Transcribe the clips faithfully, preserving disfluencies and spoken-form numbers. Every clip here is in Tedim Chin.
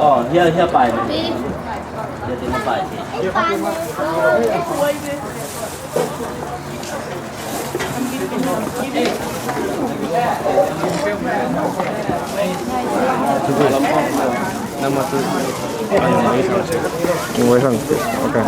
Oh, here, here, bye. Here, take a bye. Number two. Wei Sang. Okay.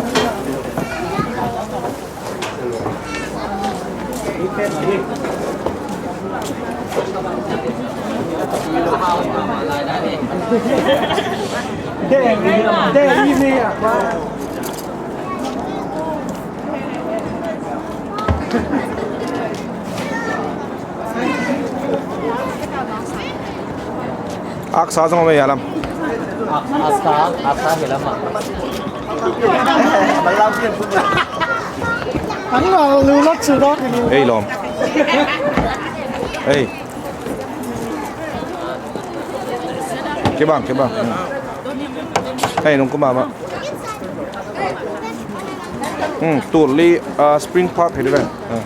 Aksa zong om ei a lam. Aksa, aksa hi lam ah. Ei lawm. Ei. Kibang, kibang. Hmm. Ei, nung kumah mah. Hmm, tul li, ah, spring park hi dih ven. Ah.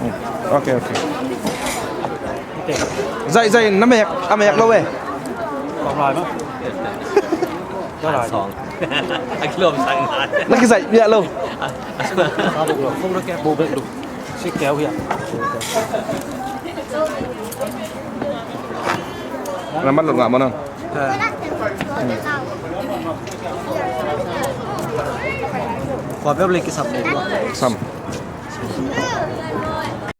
Hmm. Ok, ok. Zaih, zaih, na mek, a mek lo eh. Kong lai mah. Kong lai. Song. A kilawm sang lai. Na kizaih biak lo. Sa duk lo, kong na kep bo bek duk. Si keu hiah. Na man lo ngah mah na. Kua bek le kisam lo. Sam.